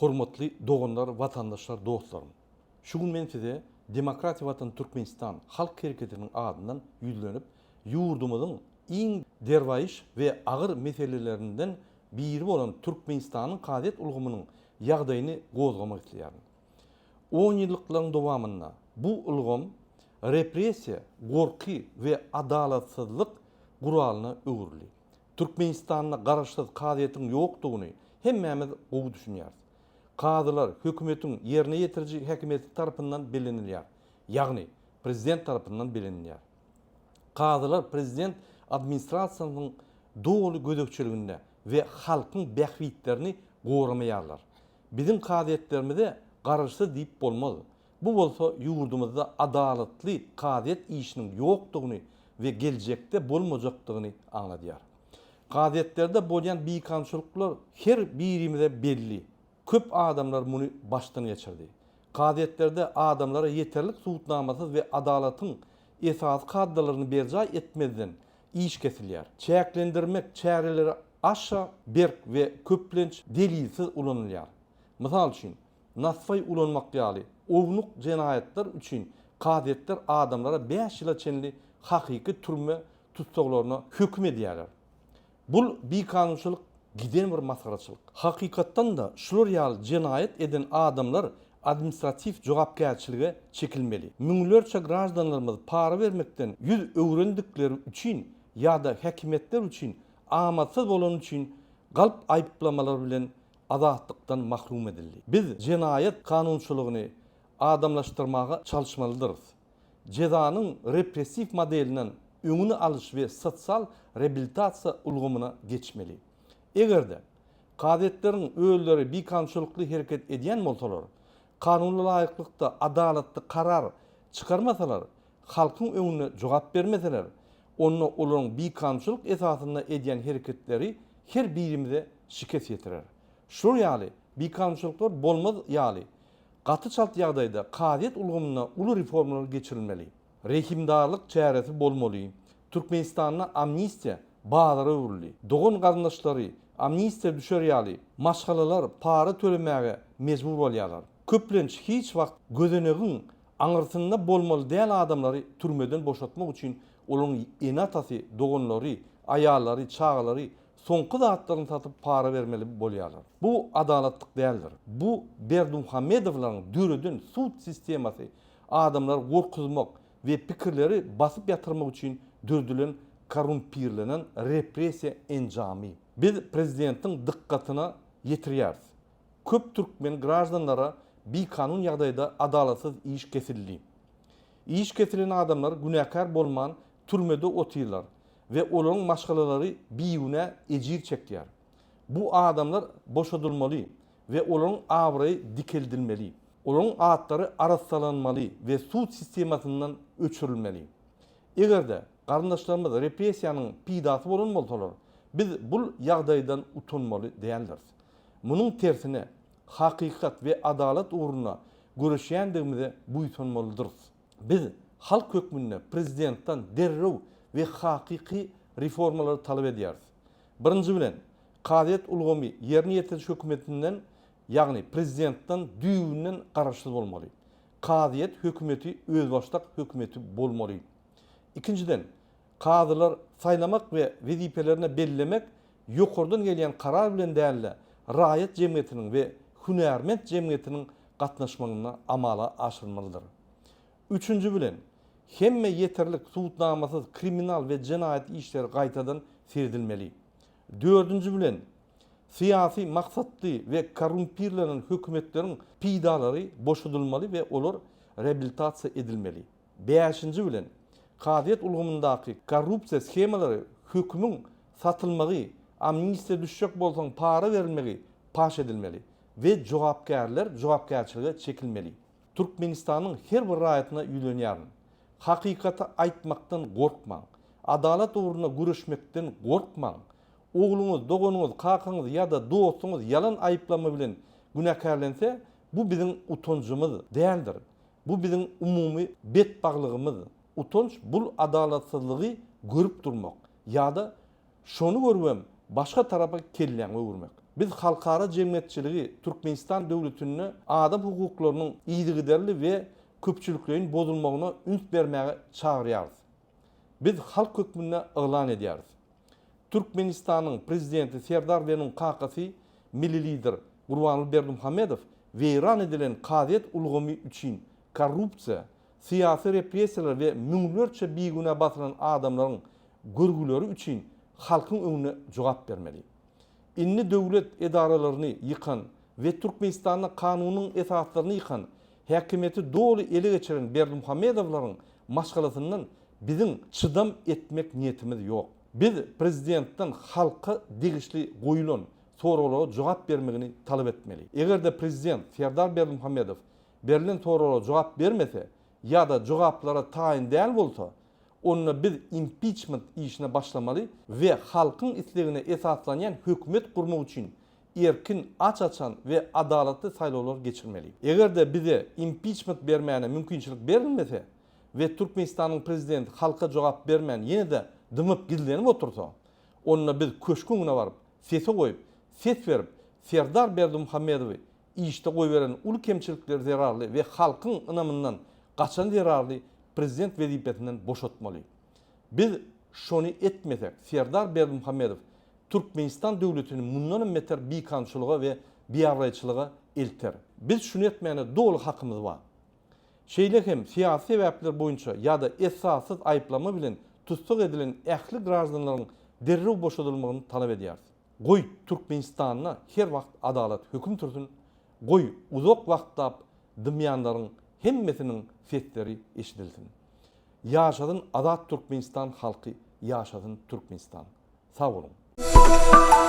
Hormatly doganlar, watandaşlar, dostlarym! Şu gün men size Demokratiýa Watany Türkmenistan Halk Hereketiniň adyndan ýüzlenip, ýurdumyzyň iň derwaýys we agyr meselelerinden biri bolan Türkmenistanyň kazyýet ulgamynyň ýagdaýyny gozgamak isleýärin. Onýyllyklaryň dowamynda bu ulgam repressiýa, gorky we adalatsyzlyk guralyna öwrüldi. Türkmenistanda garaşsyz kazyýetiň ýokdugyny hemmämiz gowy düşünýäris. Kazylar hökümetiň ýerine ýetiriji häkimiýeti tarapyndan bellenilýär, ýagny prezident tarapyndan bellenilýär. Kazylar prezident administrasiýasynyň doly gözegçiliginde we halkyň bähbitlerini goramaýarlar. Biziň kazyýetlerimize garaşsyz diýip bolmaz. Bu bolsa ýurdumyzda adalatly kazyýet işiniň ýokdugyny we geljekde bolmajakdygyny aňladýar. Kazyýetlerde bolýan bikanunçylyklar her birimize belli. Köp adamlar muny başdan geçirdi. Kazyýetlerde adamlara ýeterlik subutnamasyz we adalatyň esasy kadalaryny berjaý etmezden iş kesilýär. Çäklendirmek çäreleri aşa berk we köplenç delilsiz ulanylýar. Mysal üçin, naswaý ulanmak ýaly ownuk jenaýatlar üçin kazyýetler adamlara bäş ýyla çenli hakyky türme tussaglaryna höküm edýärler. Bul bikanunçylyk giden bir masgaraçylyk. Hakykatdan-da şular ýaly jenaýat eden adamlar administratiw jogapkärçilige çekilmeli. Müňlerçe graždanlarymyz para bermekden ýüz öwrendikleri üçin ýa-da häkimiýetler üçin amatsyz bolany üçin galp aýyplamalar bilen azatlykdan mahrum edildi. Biz jenaýat kanunçylygyny adamlaşdyrmaga çalyşmalydyrys. Jezanyň repressiw modelinden öňüni alyş we sosial reabilitasiýa ulgamyna geçmeli. Eger-de, kazyýetleriň özleri bikanunçylykly hereket edýän bolsalar, kanuna laýyklykda adalatly karar çykarmasalar, halkyň öňünde jogap bermeseler, onda olaryň bikanunçylyk esasynda edýän hereketleri her birimize şikes ýetirer. Şular ýaly bikanunçylyklar bolmaz ýaly, gaty çalt ýagdaýda kazyýet ulgamynda uly reformalar geçirilmeli. Rehimdarlyk çäresi bolmaly. Türkmenistanda amnistiýa bazara öwrüldi. Dogan-garyndaşlary amnistiýa düşer ýaly, maşgalalar para tölemäge mejbur bolýarlar. Köplenç hiç wagt gözenegiň aňyrsynda bolmaly däl adamlary türmeden boşatmak üçin olaryň ene-atasy, doganlary, aýallary, çagalary soňky zatlaryny satyp para bermeli bolýarlar. Bu adalatlyk däldir. Bu Berdimuhamedowlaryň döreden sud sistemasy adamlary gorkuzmak we pikirleri basyp ýatyrmak üçin döredilen korrumpirlenen repressiýa enjamy. Biz prezidentiň dykgatyna ýetirýäris. Köp türkmen graždanlara bikanun ýagdaýda adalatsyz iş kesildi. Iş kesilen adamlar günäkär bolman türmede otyrlar we olaryň maşgalalary bigünä ejir çekýär. Bu adamlar boşadylmaly we olaryň abraýy dikeldilmeli. Olaryň atlary arassalanmaly we sud sistemasyndan öçürilmeli. Eger-de garyndaşlarymyz repressiýanyň pidasy bolan bolsalar, biz bul ýagdaýdan utanmaly däldiris. Munuň tersine, hakykat we adalat ugrunda göreşýändigimize buýsanmalydyrys. Biz halk hökmünde prezidentden derrew we hakyky reformalary talap edýäris. Birinji bilen, kazyýet ulgamy ýerine ýetiriş hökümetinden, ýagny prezidentden düýbünden garaşsyz bolmaly. Kazyýet hökümeti özbaşdak hökümeti bolmaly. Ikinjiden, kazylar saýlamak we wezipelerine bellemek ýokardan gelýän karar bilen däl-de, raýat jemgyýetiniň we hünärment jemgyýetiniň gatnaşmagynda amala aşyrylmalydyr. Üçünji bilen, hemme ýeterlik subutnamasyz kriminal we jenaýat işleri gaýtadan seredilmeli. Dördünji bilen, syýasy maksatly we korrumpirlenen hökümetleriň peýdalary boşadylmaly we olar reabilitasiýa edilmeli. Bäşinji bilen, kazyýet ulgamyndaky korrupsiýa shemalary, hökümiň satylmagy, amnistiýa düşjek bolsaň para berilmegi paş edilmeli we jogapkärler jogapkärçilige çekilmeli. Türkmenistanyň her bir raýatyna ýüzlenýärin. Hakykaty aýtmakdan gorkmaň. Adalat ugrunda göreşmekden gorkmaň. Ogluňyz, doganyňyz, kakaňyz ýa-da dostuňyz ýalan aýyplama bilen günäkärlense, bu biziň utanjymyz däldir. Bu biziň umumy betbaglygymyz. Utanç bul adalatsyzlygy görüp durmak ýa-da şony görübem başga tarapa kelläňi öwürmek. Biz halkara jemgyýetçiligi Türkmenistan döwletinde adam hukuklarynyň yzygiderli we köpçülikleýin bozulmagyna üns bermäge çagyrýarys. Biz halk hökmünde yglan edýäris. Türkmenistanyň Prezidenti Serdar we kakasy Milli Lider Gurbanguly Berdimuhamedow weýran edilen kazyýet ulgamy üçin korrupsiýa, syýasy repressiýalar we müňlerçe bigünä basylan adamlaryň görgüleri üçin halkyň öňünde jogap bermeli. Indi döwlet edaralaryny ýykan we Türkmenistanda kanunyň esaslaryny ýykan, häkimiýeti doly ele geçiren Berdimuhamedowlaryň maşgalasyndan biziň çydam etmek niýetimiz ýok. Biz prezidentden halka degişli goýulan soraglara jogap bermegini talap etmeli. Eger-de prezident Serdar Berdimuhamedow berlen soraglara jogap bermese ýa-da jogaplara taýyn däl bolsa, onda biz impiçment işine başlamaly we halkyň islegine esaslanýan hökümet gurmak üçin erkin, aç-açan we adalatly saýlawlar geçirmeli. Eger-de bize impiçment bermäne mümkinçilik berilmese we Türkmenistanyň prezidenti halka jogap bermän ýene-de dymyp gizlenip otursa, onda biz köşgüň öňüne baryp, sese goýup, ses berip, Serdar Berdimuhamedowy işde goýberen uly kemçilikleri zerarly we halkyň ynamyndan gaçany zerarly prezident wezipesinden boşatmaly. Biz şony etmesek, Serdar Berdimuhamedow Türkmenistan döwletini mundanam beter bikanunçylyga we biabraýçylyga elter. Biz şuny etmäne doly hakymyz bar. Şeýle hem syýasy sebäpler boýunça ýa-da esassyz aýyplama bilen tussag edilen ähli graždanlaryň derrew boşadylmagyny talap edýäris. Goý, Türkmenistanda her wagt adalat höküm sürsün, goý, uzak wagtlap dymýanlaryň hemmesiniň sesleri eşidilsin. Ýaşasyn azat Türkmenistan halky, ýaşasyn Türkmenistan! Sag boluň!